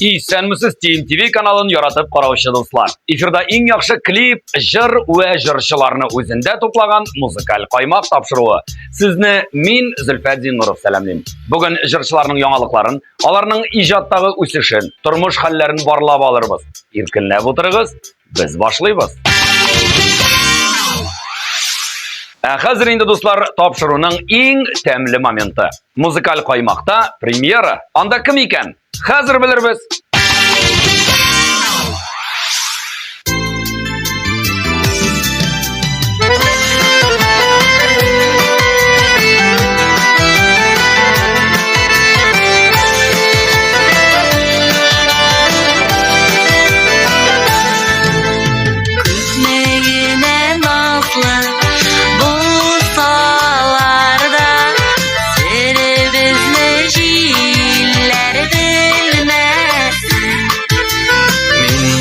Исәнмесез, Team TV каналын яратып караучы дуслар. Эфирда иң яхшы клип, җыр вә җырчыларны үзендә туплаган музыкаль каймак тапшыруы. Сезне мин, Зөлфәт Зиннуров сәламлим. Бүген җырчыларның яңалыкларын, аларның иҗаттагы үсешен, тормыш хәлләрен барлап алырбыз. Иркенләп утырыгыз, без башлыйбыз. Ә хәзер инде, дуслар, тапшыруның иң тәмле моменты. Музыкаль каймакта премьера. Анда кем икән? Хәзер белербез.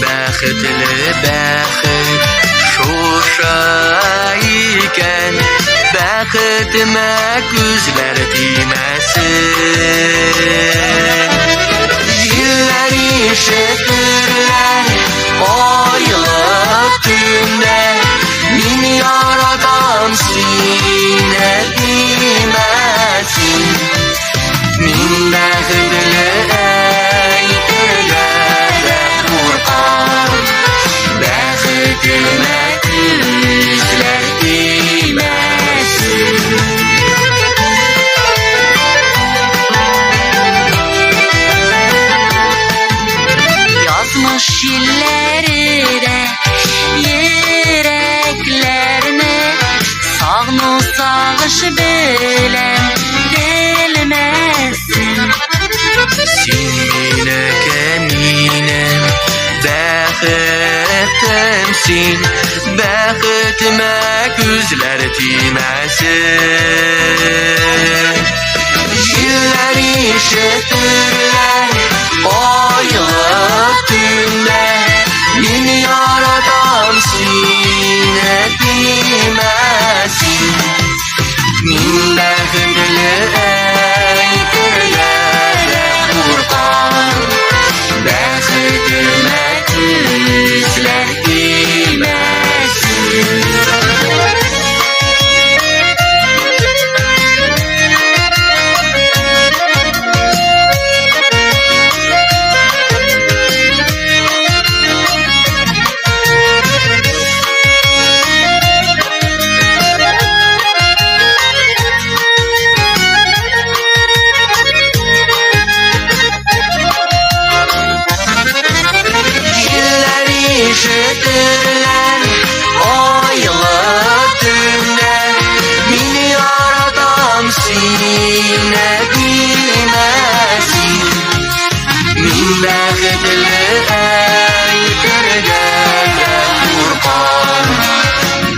Бәхетле бәхет шушы икән, бәхетемә күзләр тимәсен. Җилләр ишетерләр айлы төндә, мин яратам сине димәсен. Мин бәхетле әйтергә дә куркам, бәхетемә күзләр тимәсен. Язмыш җилләре дә йөрәкләрне сагыну сагыш белән белмәсен. Син минеке, минем бәхетем син, бәхетемә күзләр тимәсен. Җилләр ишетерләр айлы төндә, мин яратам сине димәсен. Мин бәхетле әйтергә дә куркам, бәхетемә күзләр тимәсен. Җилләр ишетерләр айлы төндә, мин яратам сине димәсен. Мин бәхетле әйтергә дә куркам,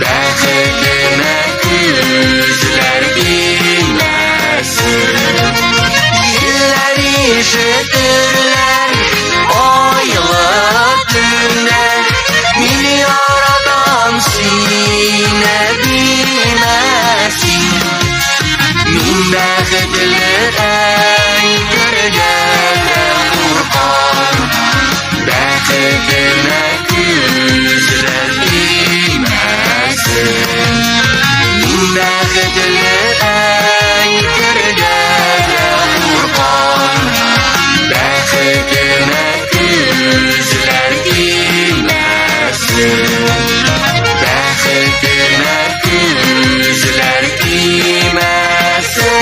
бәхетемә күзләр тимәсен. Җилләр ишетерләр айлы төндә, мин яратам сине димәсен. Мин бәхетле әйтергә дә куркам, бәхетемә күзләр тимәсен. Мин бәхетле әйтергә дә куркам, бәхетемә күзләр тимәсен. Бәхетемә күзләр тимәсен.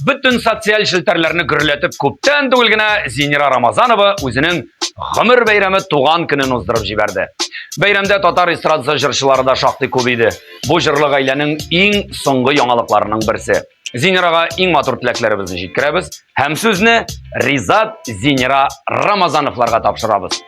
Бөтен социаль челтәрләрне гөрләтеп күптән түгел генә Зинира Рамазанова үзенең гомер бәйрәме туган көнен уздырып җибәрде. Бәйрәмдә татар эстрадасы җырчылары да шактый күп иде. Бу җырлы гаиләнең иң соңгы яңалыкларының берсе. Зинирага иң матур теләкләребезне җиткерәбез һәм сүзне Ризат Зинира Рамазановларга тапшырабыз.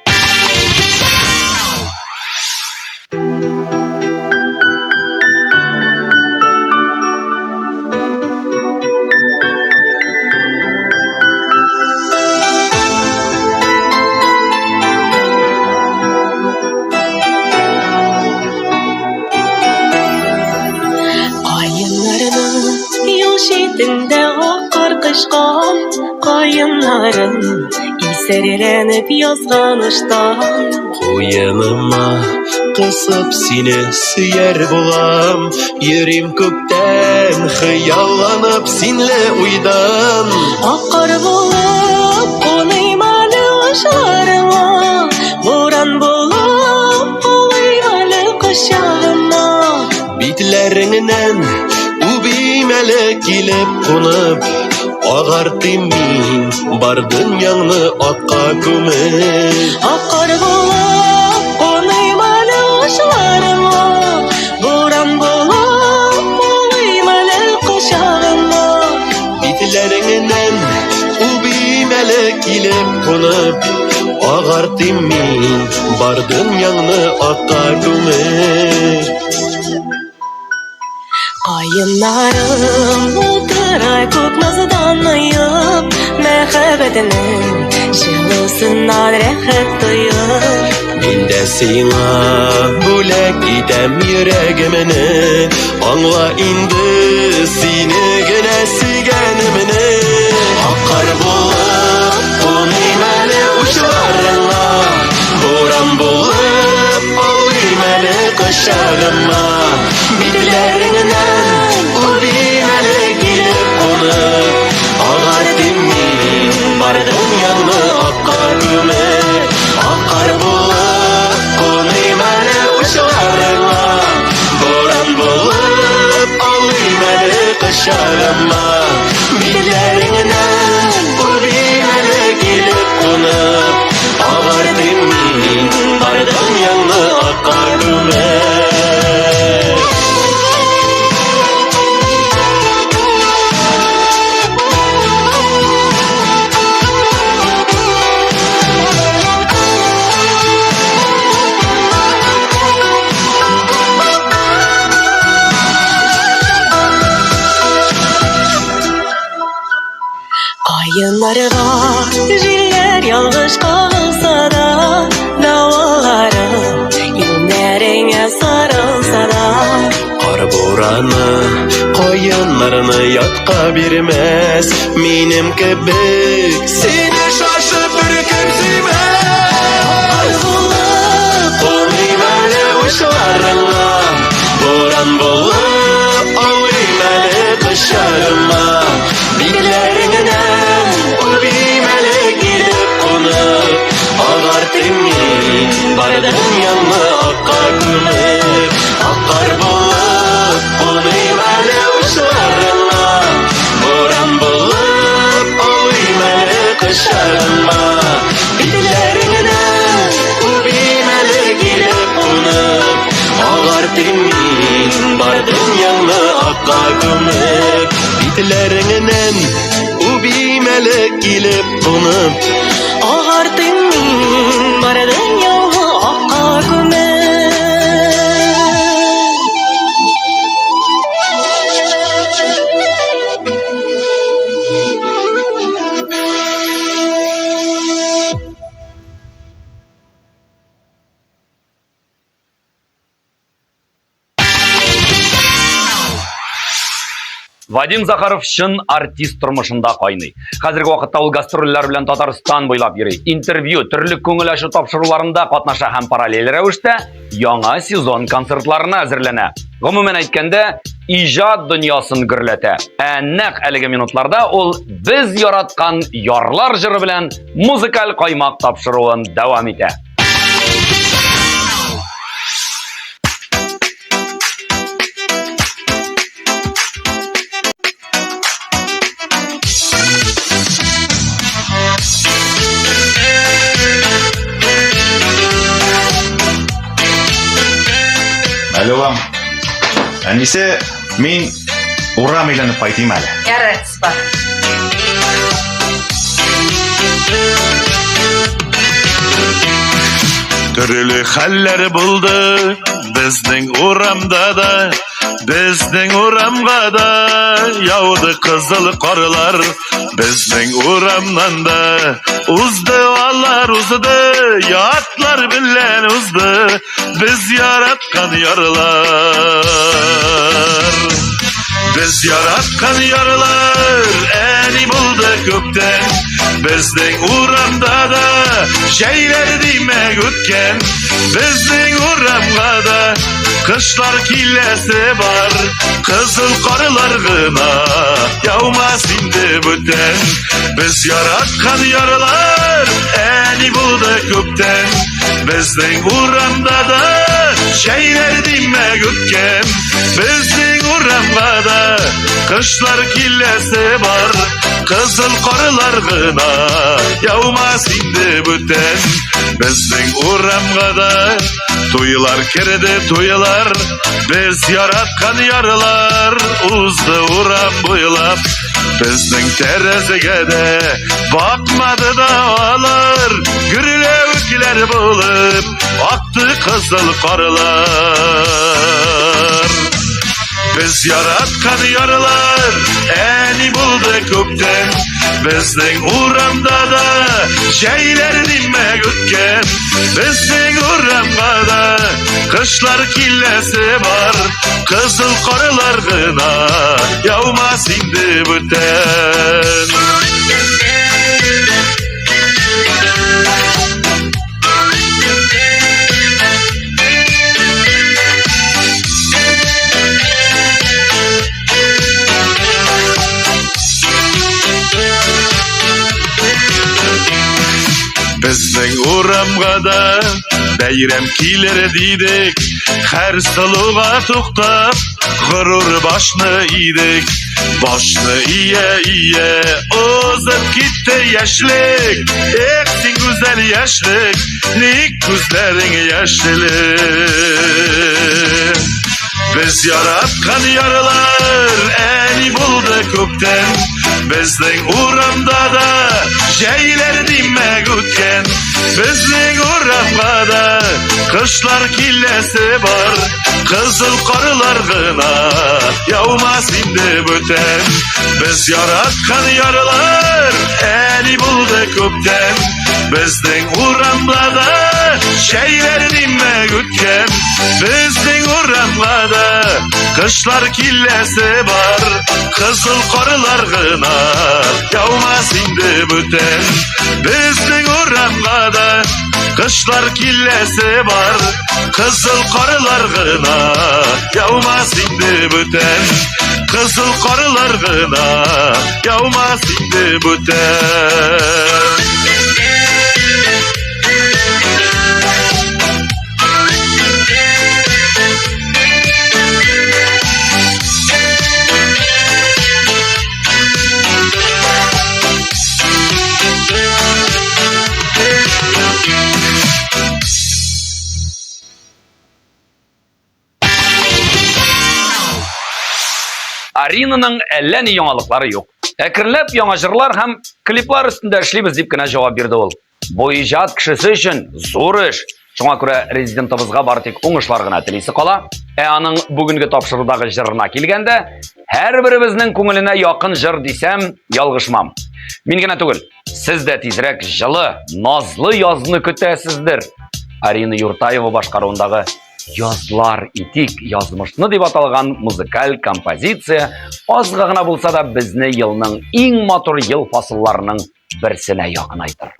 Каеннарның юл читендә ак кар кычкан, Каеннарым исәрләнеп язган ыштан. Куеныма кысып сине сөяр булам, Йөрим күптән хыялланып синле уйдан. Ак кар булып куныйм әле учларыңа, Буран булып улыйм әле кочагыма. Битләреңнән үбим әле килеп кунып, Агартыйм мин бар дөньяңны акка күмеп. Ак кар булып куныйм әле учларыңа, Буран булып улыйм әле кочагыма. Битләреңнән үбим әле килеп кунып, Агартыйм мин бар дөньяңны акка күмеп. Каеннарым утыра күк наздан оеп, Мәхәббәтнең җылысыннан рәхәт тоеп. Мин дә сиңа бүләк итәм йөрәгемне, Аңла инде сине генә сөйгәнемне. Ак кар булып куныйм әле учларыңа, Буран булып аулыйм әле кочагыма. Битләреңнән үбим әле килеп кунып, Агартыйм мин бар дөньяңны акка күмеп. Ак кар булып куныйм әле учларыңа, Буран булып аулыйм әле кочагыма. Битләреңнән үбим әле килеп кунып, Агартыйм мин бар дөньяңны акка күмеп. Каеннарга җилләр ялгыш кагылса да, Давылларым иңнәреңә сарылса да. Кар бураны каеннарны ятка бирмәс, Минем кебек сине шашып беркем сөймәс. Куныйм әле учларыңа, Буран булып аулыйм әле кочагыма. Битләреңнән үбим әле килеп кунып, Агартыйм мин бар дөньяңны акка күмеп. Ак кар булып куныйм әле учларыңа, Буран булып аулыйм әле кочагыма. Битләреңнән үбим әле килеп кунып, Агартыйм мин бар дөньяңны акка күмеп. Битләреңнән үбим әле килеп кунып, Агартыйм мин бар дөньяңны акка күмеп. Вадим Захаров чын артист тормышында кайный. Хәзерге вакытта ул гастрольләр белән Татарстан буйлап йөри. Интервью, төрле күңел ачу тапшыруларында катнаша һәм параллель рәвештә яңа сезон концертларына әзерләнә. Гомумән әйткәндә, иҗат дөньясын гөрләтә. Ә нәкъ әлеге минутларда ул без яраткан ярлар җыры белән музыкаль каймак тапшыруын дәвам итә. Алло, әнисе, мин. Урам әйләнеп кайтыйм әле. Ярар, бар. Төрле хәлләр булды безнең урамда да, безнең урамга да яуды кызыл карлар, безнең урамнан да узды алар узды, ятлар белән узды, без яраткан ярлар. Без яраткан ярлар әни булды күптән, безнең урамда да җәйләр димәк үткән, безнең урамга да кышлар киләсе бар, кызыл карлар гына яумас инде бүтән. Без яраткан ярлар әни булды күптән, безнең урамда да җәйләр димәк үткән, безнең урамга да кышлар киләсе бар, кызыл карлар гына яумас инде бүтән. Безнең урамга да туйлар керде туйлар, без яраткан ярлар узды урам буйлап, безнең тәрәзәгә дә бакмады да алар, гөрләвекләр булып акты кызыл карлар. Без яраткан ярлар әни булды күптән, безнең урамда да җәйләр димәк үткән, безнең урамга да кышлар киләсе бар, кызыл карлар гына яумас инде бүтән. Безнең урамга да бәйрәм килер дидек, һәр сылуга туктап, горур башны идек. Башны ия-ия узып китте яшьлек. Эх, син гүзәл яшьлек, ник күзләрең яшьле? Без яраткан ярлар әни булды күптән, безнең урамда да җәйләр димәк үткән, безнең урамга да кышлар киләсе бар, кызыл карлар гына яумас инде бүтән. Без яраткан ярлар әни булды күптән, безнең урамда да җәйләр димәк үткән, безнең урамга да кышлар киләсе бар, кызыл карлар гына яумас инде бүтән. Безнең урамга да кышлар киләсе бар, кызыл карлар гына яумас инде бүтән. Кызыл карлар гына яумас инде бүтән. Аринаның әллә ни яңалыклары юк. Әкренләп яңа җырлар һәм клиплар өстендә эшлибез дип кенә җавап бирде ул. Бу иҗат кешесе өчен зур эш. Шуңа күрә резидентыбызга бары тик уңышлар гына телисе кала. Ә аның бүгенге тапшырудагы җырына килгәндә, һәрберебезнең күңеленә якын җыр дисәм, ялгышмам. Мин генә түгел, сез дә тизрәк җылы, назлы язны көтәсездер. Арина Юртаева башкаруындагы Язлар итик язмышны дип аталган музыкаль композиция азга гына булса да безне елның иң матур ел фасылларының берсенә якынайтыр.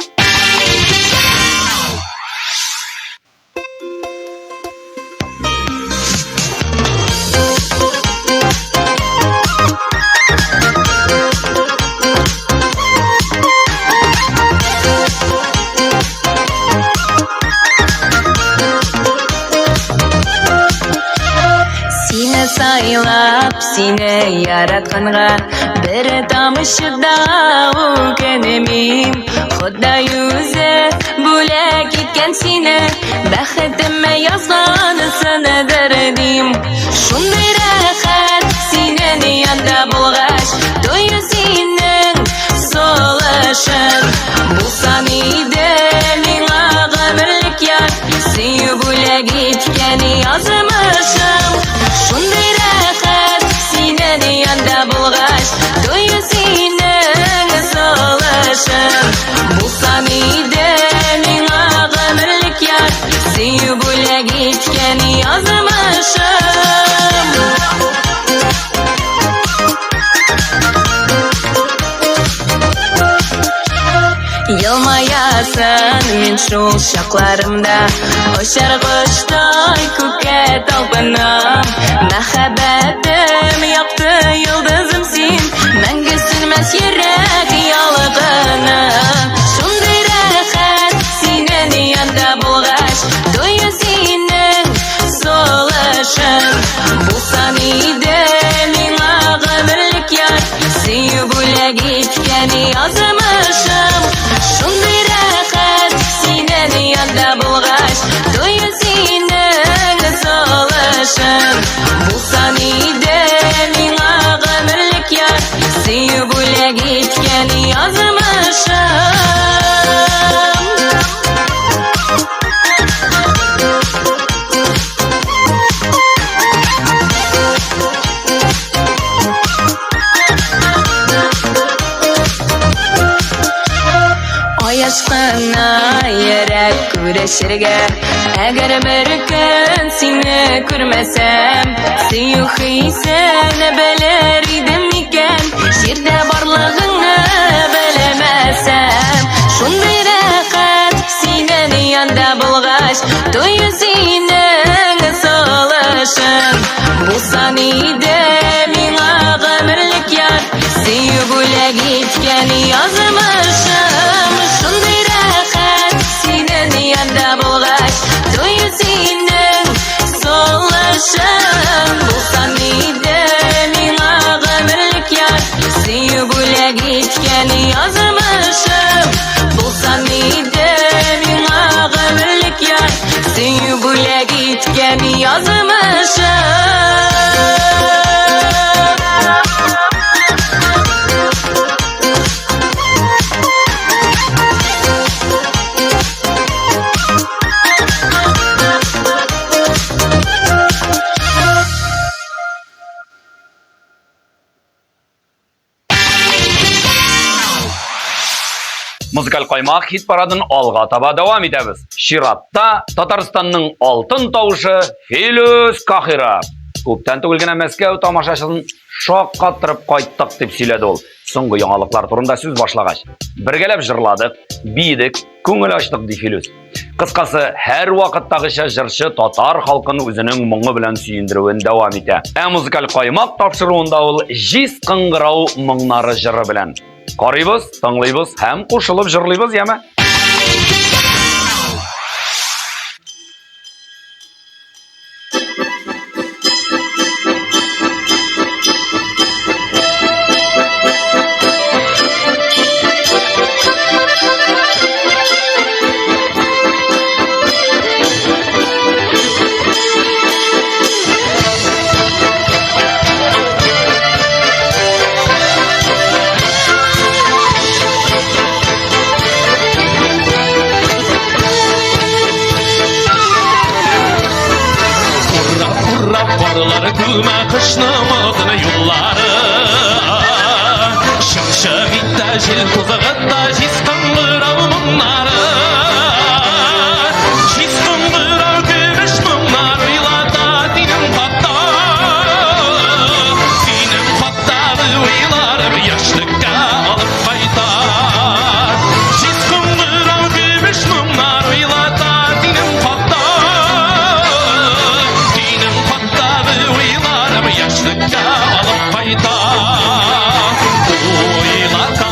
Сине сайлап, сине яратканга бер тамчы да үкенмим. Ходай үзе бүләк иткән сине, бәхетемә язгансындыр дим. Шундый рәхәт синең. янда булгач, тою синең сулышың. Булсан иде миңа гомерлек яр, сөю бүләк иткән язмышым. Шундый рәхәт синең янда булгач, тою синең сулышың. Булсан иде миңа гомерлек яр, сөю бүләк иткән язмышым. Елмаясың мин шул чакларымда, Очар коштай күккә талпынам. Мәхәббәтем, якты йолдызым син, Мәңге сүнмәс йөрәк ялкыны. Шундый рәхәт синең янда булгач, Тою синең сулышың. Булсан иде миңа гомерлек яр, Сөю бүләк иткән язмышым. Шундый рәхәт синең янда булгач, Тою синең сулышың. Булсан иде миңа гомерлек яр, Сөю бүләк иткән язмышым. Аяз кына йөрәк күрешергә, Әгәр бер көн сине күрмәсәм, Сөю хисен белер идем микән, Җирдә барлыгыңны белмәсәм. Шундый рәхәт синең янда булгач, Тою синең сулышың. Булсан иде миңа гомерлек яр, Сөю бүләк иткән язмышым. Шундый рәхәт синең янда булгач, Тою синең сулышың. Булсан иде миңа гомерлек яр, Сөю бүләк иткән язмышым. Булсан иде миңа гомерлек яр, Сөю бүләк иткән язмышым. Музыкаль каймак хит парадын алга таба дәвам итәбез. Чиратта Татарстанның алтын тавышы Филүс Кахира. Күптән түгел генә Мәскәү тамашачысын шаккаттырып кайттык дип сөйләде ул. Соңгы яңалыклар турында сүз башлагач, бергәләп җырладык, биедек, күңел ачтык ди Филүс. Кыскасы, һәр вакыттагыча җырчы татар халкын үзенең моңы белән сөендерүен дәвам итә. Ә музыкаль каймак тапшыруында ул җиз кыңгырау моңнары җыры белән. Карыйбыз, тыңлыйбыз һәм кушылып җырлыйбыз, яме? Ура, ура, карлар күмә кышның озын юллары. Чык-чык итә җил тузгыта җиз кыңгырау моңнары. Җиз кыңгырау көмеш моңнар уйлата синең хакта. Синең хактагы уйларым яшьлеккә алып кайта. Җиз кыңгырау көмеш моңнар уйлата синең хакта. Синең хактагы уйларым яшьлеккә алып кайта. Уйлата.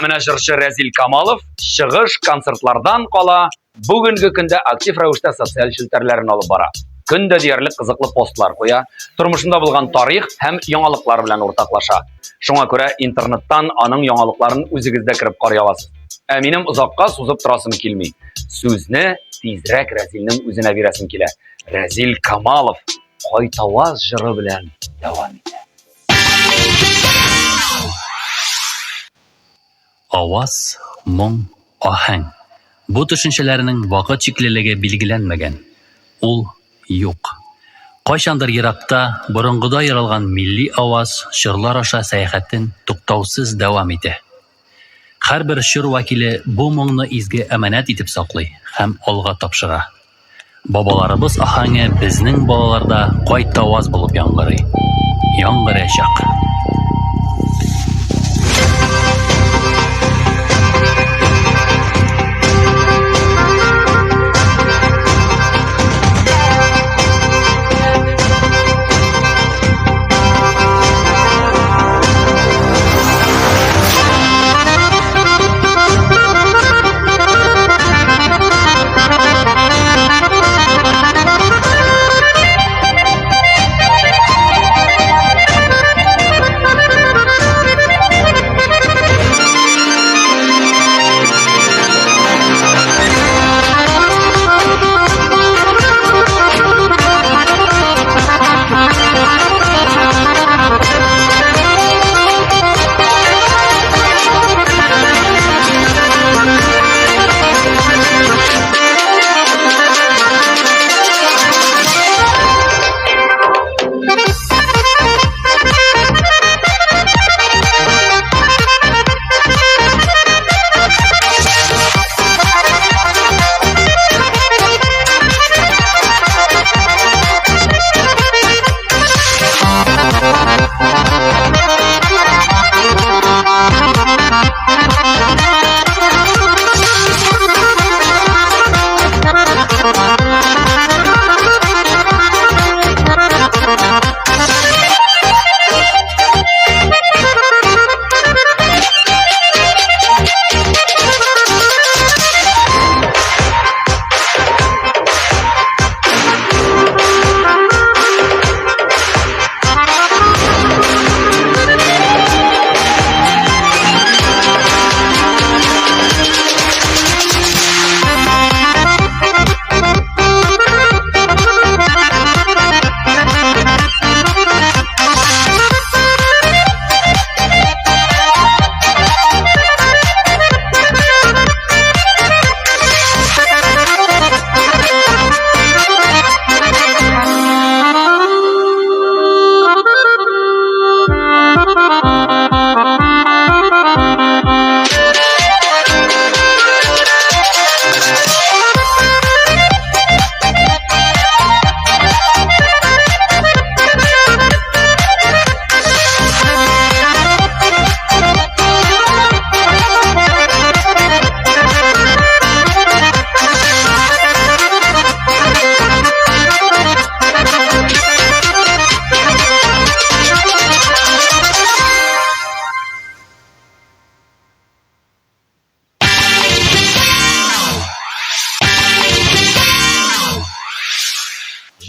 Ә менә җырчы Рәзил Камалов чыгыш концертлардан кала бүгенге көндә актив рәвештә социаль челтәрләрен алып бара. Көн дә диярлек кызыклы постлар куя, тормышында булган тарих һәм яңалыклар белән уртаклаша. Шуңа күрә интернеттан аның яңалыкларын үзегез дә кереп карый аласыз. Ә минем озакка сузып торасым килми. Сүзне тизрәк Рәзилнең үзенә бирәсем килә. Рәзил Камалов Кайтаваз җыры белән дәвам итә. Аваз, моң, аһәң. Бу төшенчәләрнең вакыт чиклелеге билгеләнмәгән. Ул юк. Кайчандыр еракта, борынгыда яралган милли аваз чорлар аша сәяхәтен туктаусыз дәвам итә. Һәрбер чор вәкиле бу моңны изге әманәт итеп саклый һәм алга тапшыра. Бабаларыбыз аһәңе безнең балаларда кайтаваз булып яңгырый. Яңгыраячак.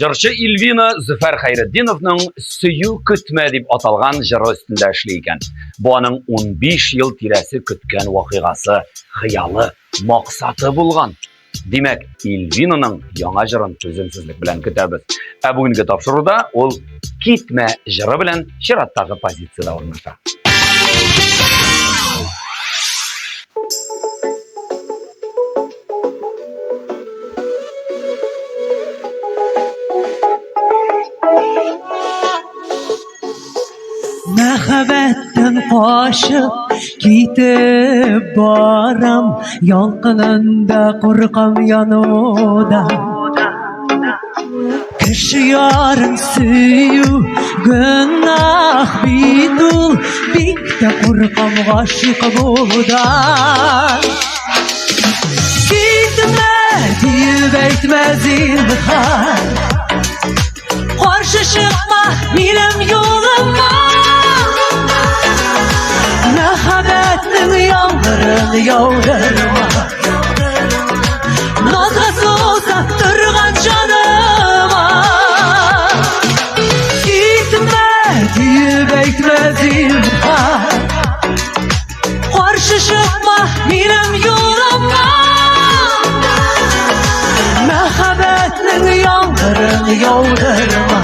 Җырчы Ильвина Зөфәр Хәйретдиновның Сөю көтмә дип аталган җыры өстендә эшли икән. Бу аның 15 ел тирәсе көткән вакыйгасы, хыялы, максаты булган. Димәк, Ильвинаның яңа җырын түземсезлек белән көтәбез. Ә бүгенге тапшыруда ул Китмә җыры белән чираттагы позициядә урнаша. Мәхәббәттән качып китеп барам, ялкынында куркам янудан. Кеше ярын сөю гөнаһ бит ул, бик тә куркам гашыйк булудан. Китмә диеп әйтмә зинһар, каршы чыкма минем юлыма. Мәхәббәтнең яңгыры яңгырын яудырма. Назга сусап торган җаныма. Китмә диеп әйтмә зинһар. Каршы чыкма минем юлыма. Мәхәббәтнең яңгырын яудырма.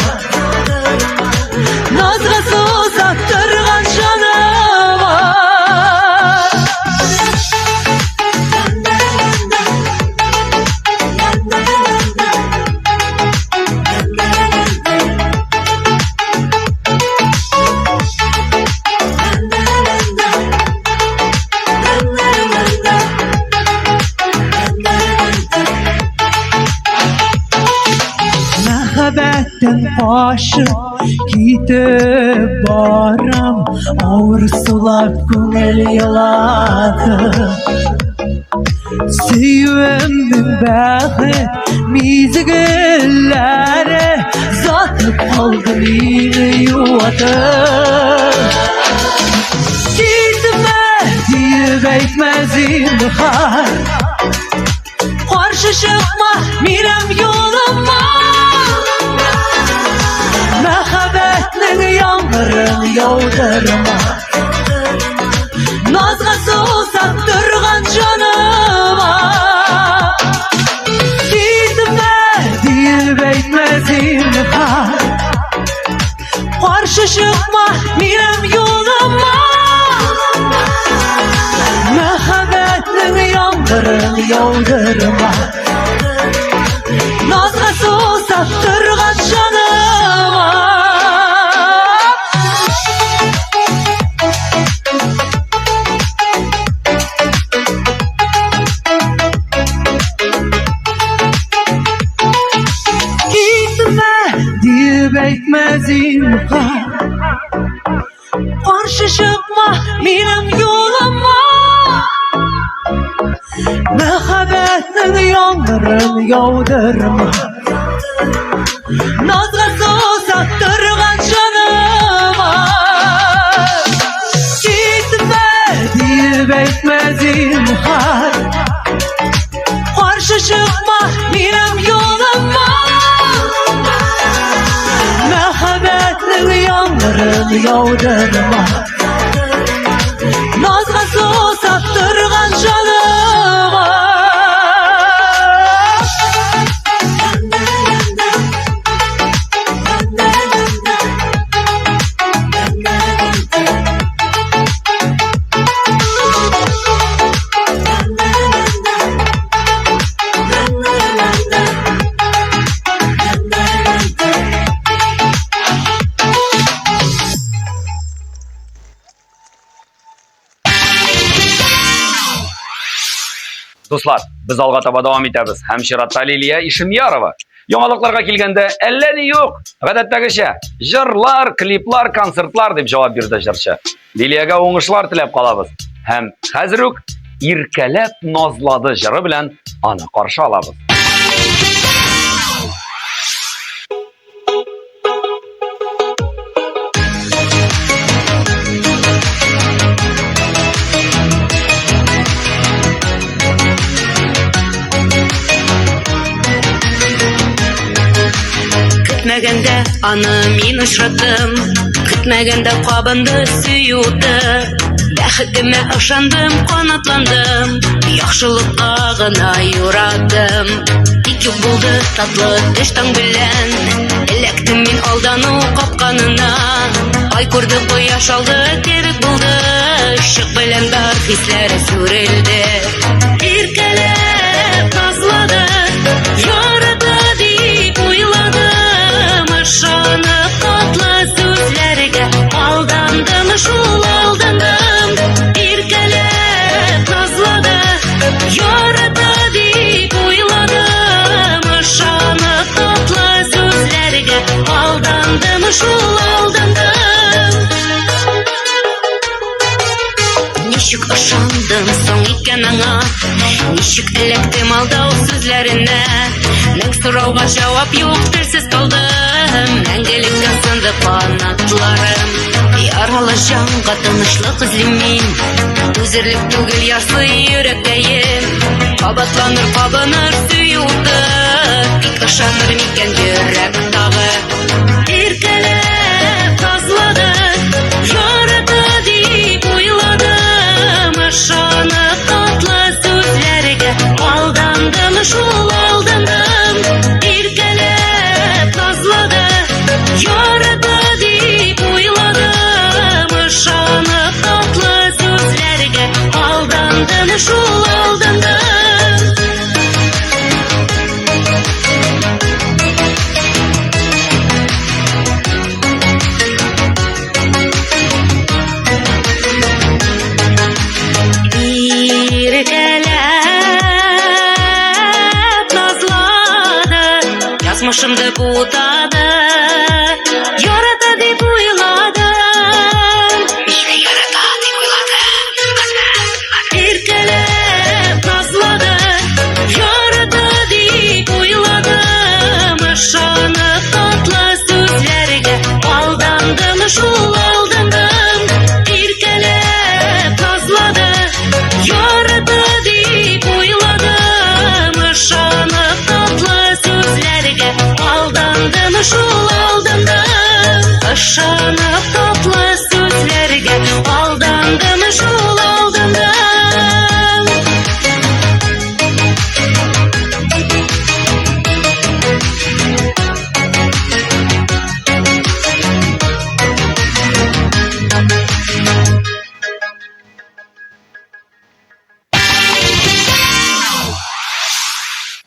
Назга сусап торган җаныма. Мәхәббәттән качып китеп барам, авыр сулап күңел елады. Сөюемнең бәхет мизгелләре Затып калды мине юатып. Китмә диеп әйтмә зинһар. Каршы чыкма минем юлыма. Мәхәббәтнең яңгырын яудырма. Назга сусап торган җаныма. Китмә диеп әйтмә зинһар. Каршы чыкма минем юлыма. Мәхәббәтнең яңгырын яудырма. Назга сусап торган җаныма. Китмә диеп әйтмә зинһар. Каршы чыкма минем юлыма. Мәхәббәтнең яңгырын яудырма. Назга сусап торган җаныма. Китмә диеп әйтмә зинһар. Каршы чыкма минем юлыма. Мәхәббәтнең яңгырын яудырма. Назга сусап торган җаныма. Дуслар, без алга таба дәвам итәбез. Һәм чиратта Лилия Ишемьярова. Яңалыкларга килгәндә, әллә ни юк. Гадәттәгечә, җырлар, клиплар, концертлар дип җавап бирде җырчы. Лилиягә уңышлар теләп калабыз. Һәм хәзер үк Иркәләп назлады җыры белән аны каршы алабыз. Көтмәгәндә аны мин очраттым, Көтмәгәндә кабынды сөю уты. Бәхетемә ышандым, канатландым, Яхшылыкка гына юрадым. Тик юк булды татлы төш таң белән, Эләктем мин алдану капканына. Ай күрде, кояш алды кебек булды, Чык белән бар хисләре сүрелде. Иркәләп назлады, ярата дип уйладым, Ышанып татлы сүзләргә алдандым шул алдандым. Иркәләп назлады, ярата дип уйладым, Ышанып татлы сүзләргә алдандым шул алдандым. Ничек ышандым соң икән аңа, Ничек эләктем алдау сүзләренә? Мең сорауга җавап юк, телсез калдым. Мәңгелеккә сынды канатларым. Яралы җанга тынычлык эзлим мин. Түзерлек түгел ярсый йөрәккәем. Кабатланыр, кабыныр сөю уты. Тик ышаныр микән йөрәк тагы? Иркәләп назлады, ярата дип уйладым. Ышанып татлы сүзләргә алдандым шул алдандым. Иркәләп назлады, ярата дип уйладым. Ышанып татлы сүзләргә алдандым шул алдандым. Иркәләп назлады, язмышымды бутады, ярата дип уйладым. Мине ярата дип уйладым. Иркәләп назлады, ярата дип уйладым. Ышанып татлы сүзләргә алдандым шул алдандым. Иркәләп назлады, ярата дип уйладым. Ышанып татлы сүзләргә алдандым шул алдандым. Ышанып татлы сүзләргә алдандым шул алдандым.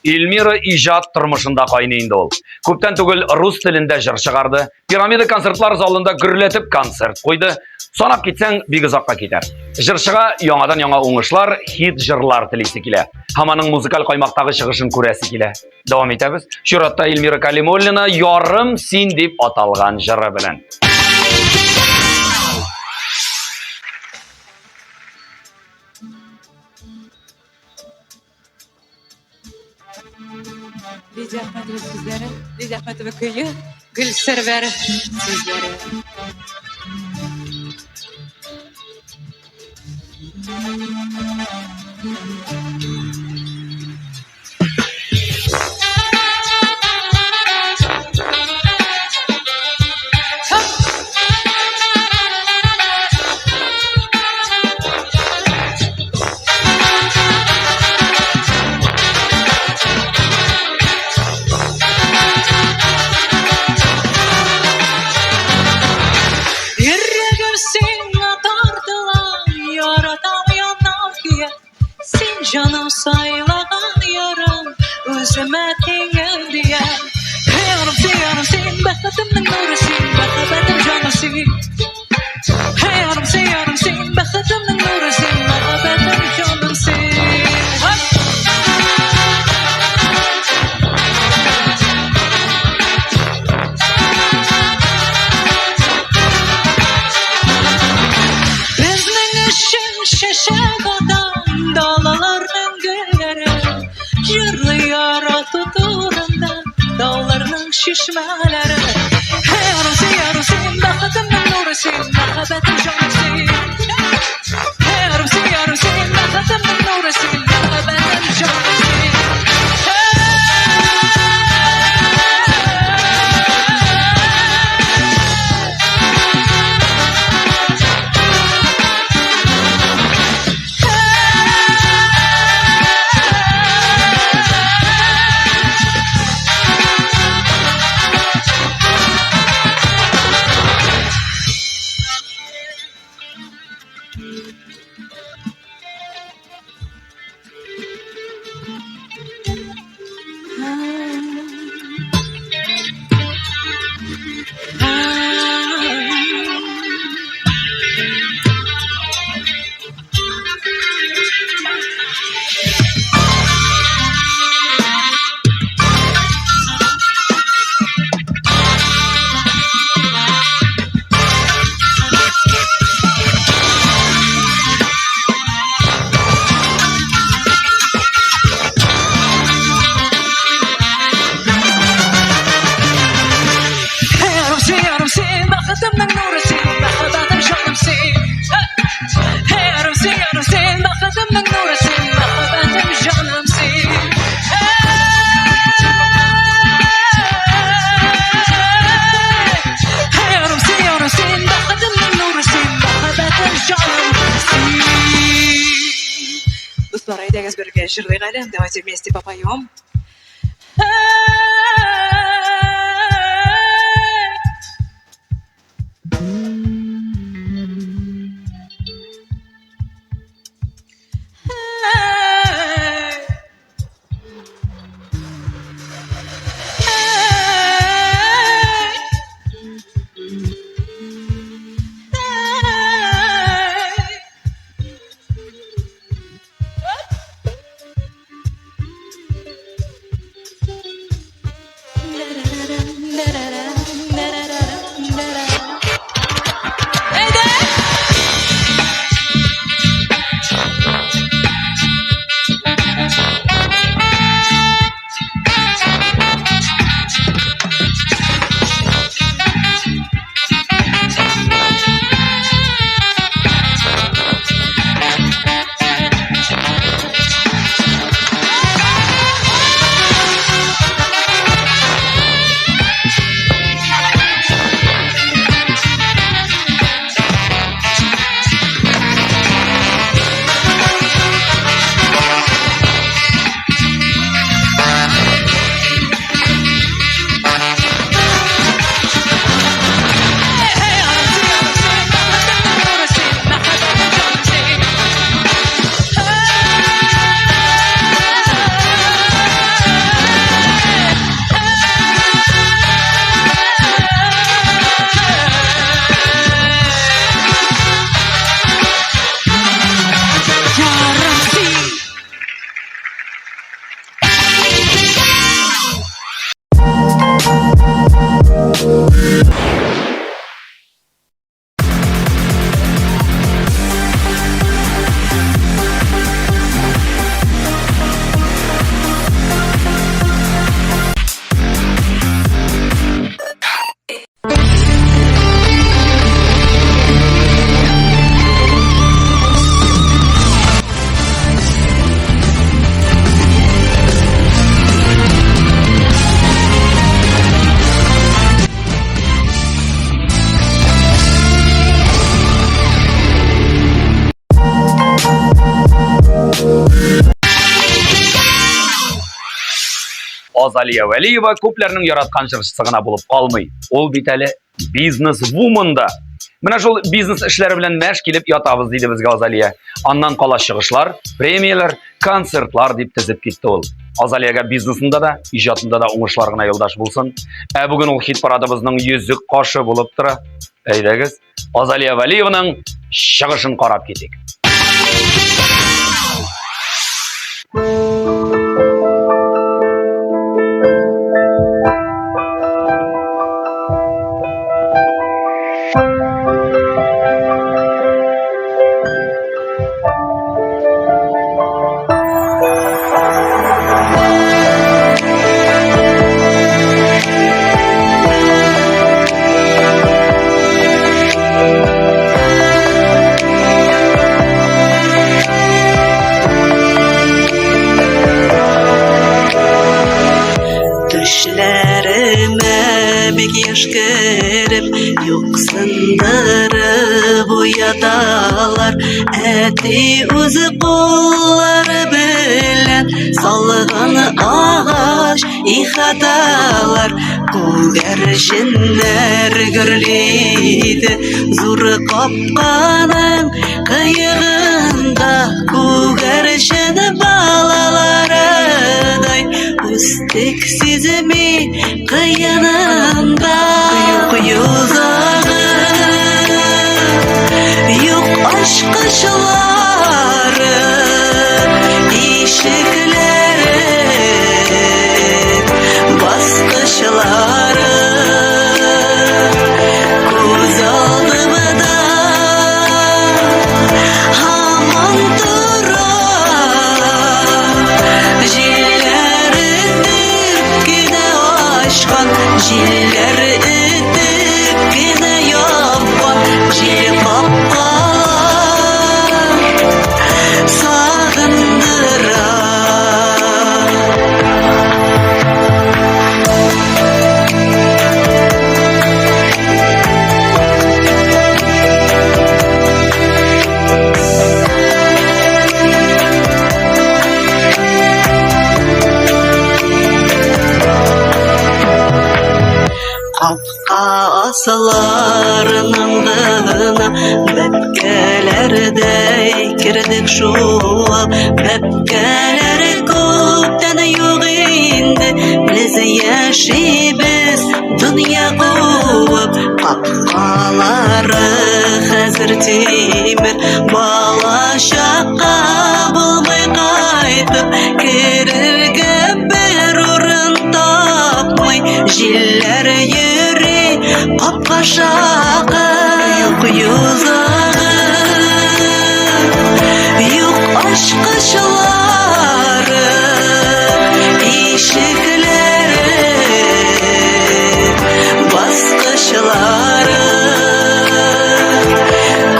Эльмира иҗат тормышында кайный инде ул. Күптән түгел рус телендә җыр чыгарды. Пирамида концертлар залында гөрләтеп концерт куйды. Санап китсәң, бик озакка китәр. Җырчыга яңадан-яңа уңышлар, хит җырлар телисе килә. Һәм аның музыкаль каймактагы чыгышын күрәсе килә. Дәвам итәбез. Чиратта Эльмира Калимуллина Ярым син дип аталган җыры белән. Лидия Әхмәтова сүзләре, Лидия Әхмәтова көе, Гөлсәрвәр сүзләре. Йөрәгем сиңа тартыла, яратам, янам, көя. Син җаным сайлаган ярым, үземә тиңем дия. Ярым син, ярым син, бәхетемнең нуры син, мәхәббәтем җаным син. Ярым син, ярым син, бәхетемнең нуры син, мәхәббәтем җаным син. Безнең өчен чәчәк ата далаларның гөлләре, Җырлый ярату турында тауларның чишмәләре. Ярым син, ярым син, бәхетемнең нуры син, мәхәббәтем җаным син. Ярым син, ярым син, бәхетемнең нуры син, мәхәббәтем җаным син. Әйдәгез бергә җырлыйк әле. Давайте вместе попоем. Азалия Вәлиева күпләрнең яраткан җырчысы гына булып калмый. Ул бит әле бизнес-вумен да. Менә шул бизнес эшләре белән мәш килеп ятабыз, диде безгә Азалия. Аннан кала чыгышлар, премияләр, концертлар дип тезеп китте ул. Азалиягә бизнесында да, иҗатында да уңышлар гына юлдаш булсын. Ә бүген ул хит парадыбызның йөзек кашы булып тора. Әйдәгез, Азалия Вәлиеваның чыгышын карап китик. Төшләремә бик еш кереп, юксындырып уяталар. Әти үзе куллары белән салган агач ихаталар. Күгәрченнәр гөрлиде зур капканың кыегында. Күгәрчен балаларыдай үстек сизми кыенында. Юк йозагы, юк ачкычлары, ишекләре, баскычлары. Күз алдымда һаман тора. Җилләр этеп кенә ачкан, җилләр этеп кенә япкан, җил капкалар. Баксаларының гына бәбкәләрдәй кердек шуып. Бәбкәләр күптән юк инде, без яшибез дөнья куып. Капкалары хәзер тимер, бала чакка булмый кайтып керергә бер урын тапмый. Җилләр йөри капка шакып, юк йозагы, юк ачкычлары, ишекләре, баскычлары.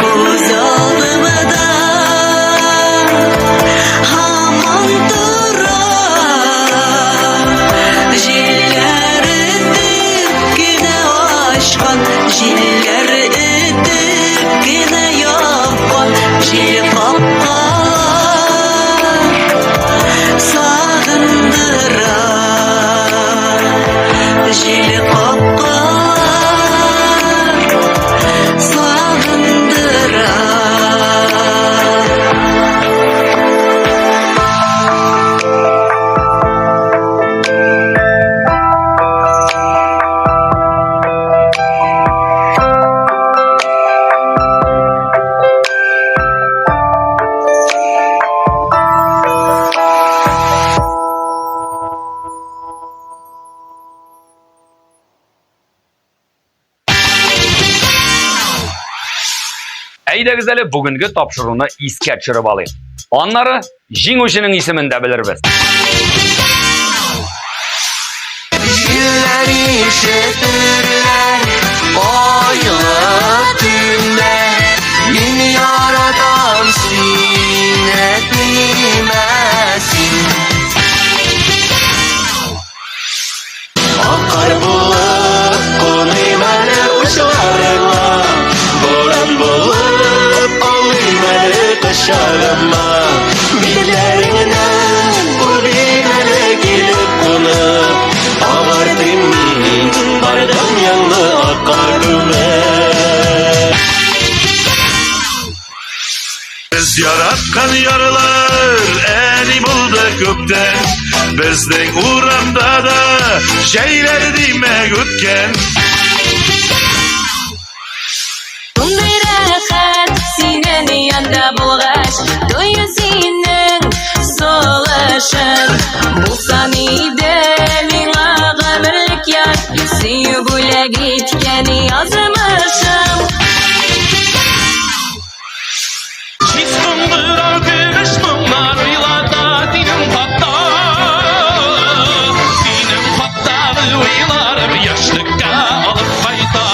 Күз алдымда һаман тора, җилләр этеп кенә ачкан, җилләр этеп кенә япкан, җил капкалар сагындыра, җил капкалар сагындыра. Әйдәгез әле бүгенге тапшыруны искә төшереп алыйк. Аннары җиңүченең исемен дә белербез. Җилләр ишетерләр айлы төндә Мин яратам сине тимә син Акар булып куныйм әле учларыңа Буран булып алыйм әле кочагыма Битләреңнән үбим әле килеп кунып Агартыйм мин бар дөньяңны акка күмеп Без яраткан ярлар әни булды күптән. Безнең урамда да җәйләр димәк үткән. Шундый рәхәт синең янда булгач, тою синең сулышың. Булсан иде миңа гомерлек яр, сөю бүләк иткән язмышым. Җиз кыңгырау көмеш моңнар уйлата синең хакта. Синең хактагы уйларым яшьлеккә алып кайта.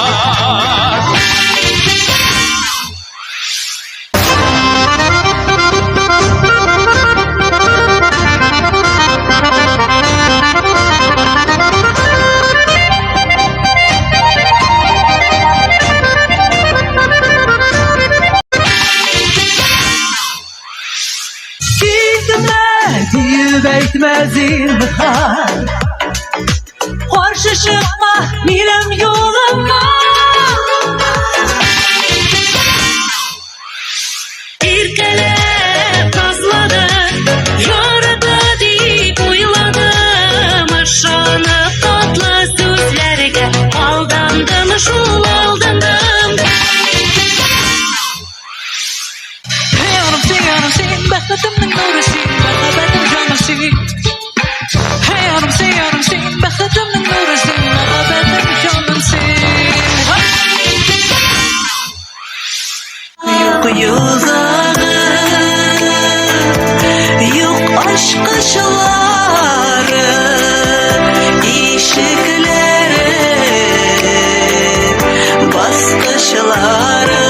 Китмә диеп әйтмә зинһар. Каршы чыкма минем юлыма. Иркәләп назлады, ярата дип уйладым. Ышанып татлы сүзләргә алдандым шул алдандым. Ярым син, ярым син, бәхетемнең нуры син, мәхәббәтем җаным син. Ярым син, ярым син, бәхетемнең нуры син, мәхәббәтем җаным син. Юк йозагы, юк ачкычлары, ишекләре, баскычлары.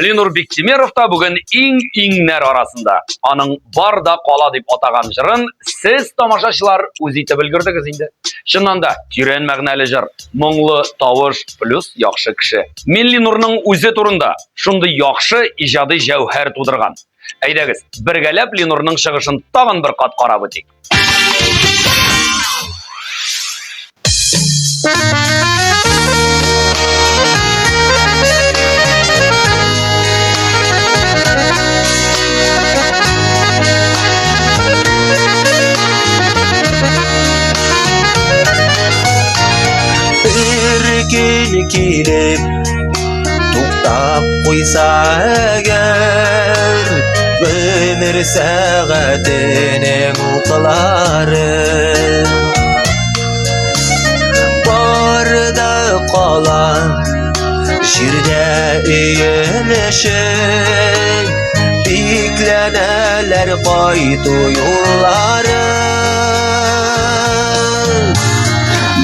Ленур Биктимеров та бүген иң-иңнәр арасында. Аның бар да кала дип атаган җырын сез тамашачылар үз итеп өлгердегез инде. Чыннан да, тирән мәгънәле җыр, моңлы тавыш плюс яхшы кеше. Мин Ленурның үзе турында шундый яхшы иҗади җәүһәр тудырган. Әйдәгез, бергәләп Ленурның чыгышын тагын бер кат карап үтик. Килеп туктап куйса әгәр гомер сәгатенең уклары, бар да кала җирдә өелешеп, бикләнәләр кайту юллары.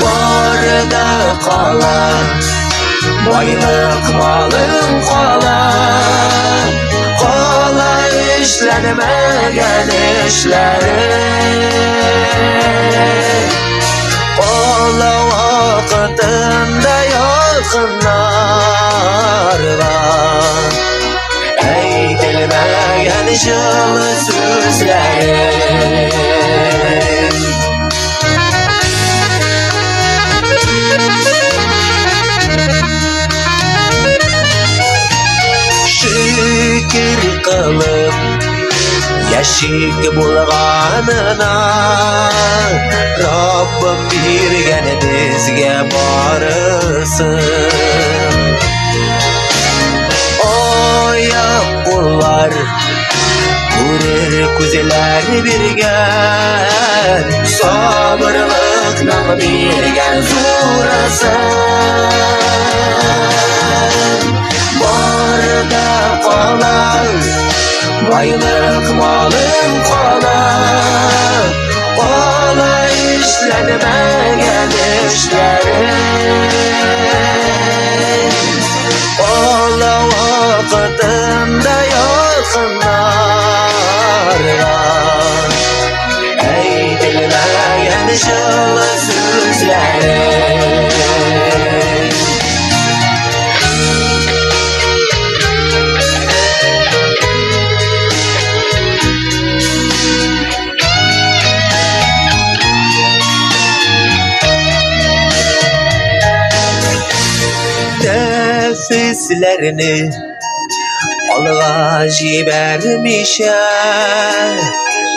Бар да кала, байлык малың кала, кала эшләнмәгән эшләрең, кала вакытында якыннарга әйтелмәгән җылы сүзләрең. Шөкер кылып яшик булганына, Раббым биргән безгә барысын. Аяк куллар, күрер күзләр биргән, сабырлыкның биргән зурысын. Бар да кала, байлык малың кала, кала эшләнмәгән эшләрең, кала вакытында якыннарга әйтелмәгән җылы сүзләрең. Нәфесләрне алга җибәрмичә,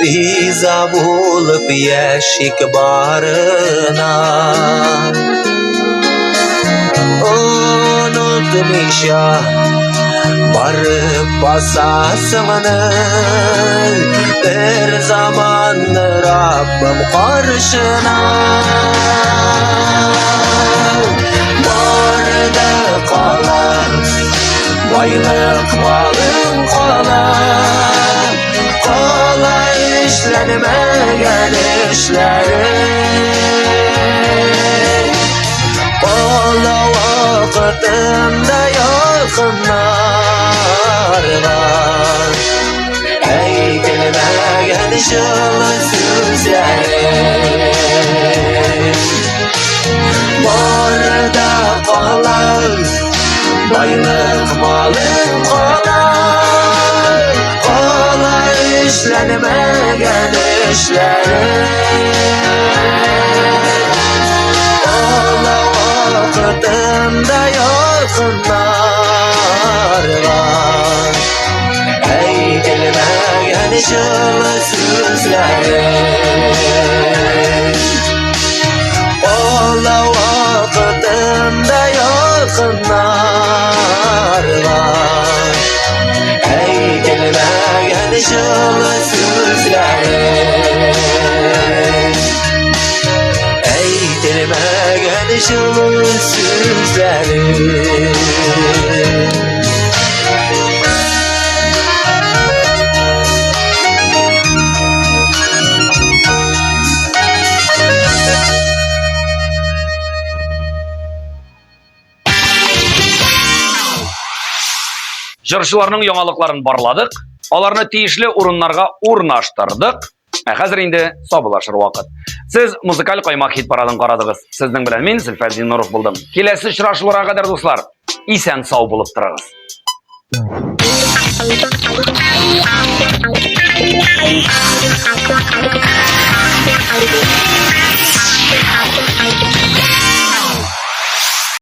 риза булып яшик барына. Онытмыйча барып басасыңны бер заман Раббым каршына. Бар да кала, байлык малың кала, кала эшләнмәгән эшләрең, кала вакытында якыннарга әйтелмәгән җылы сүзләрең. Бар да кала, байлык малың кала, кала эшләнмәгән эшләрең, кала вакытында якыннарга әйтелмәгән җылы сүзләрең. Кала вакытында якыннарга әйтелмәгән җылы сүзләрең. Әйтелмәгән җылы сүзләрең. Җырчыларның яңалыкларын барладык, аларны тиешле урыннарга урнаштырдык. Ә хәзер инде саубуллашыр вакыт. Сез музыкаль каймак хит парадын карадыгыз. Сезнең белән мин Зөлфәт Зиннуров булдым. Киләсе очрашуларга кадәр, дуслар, исән сау булып торыгыз.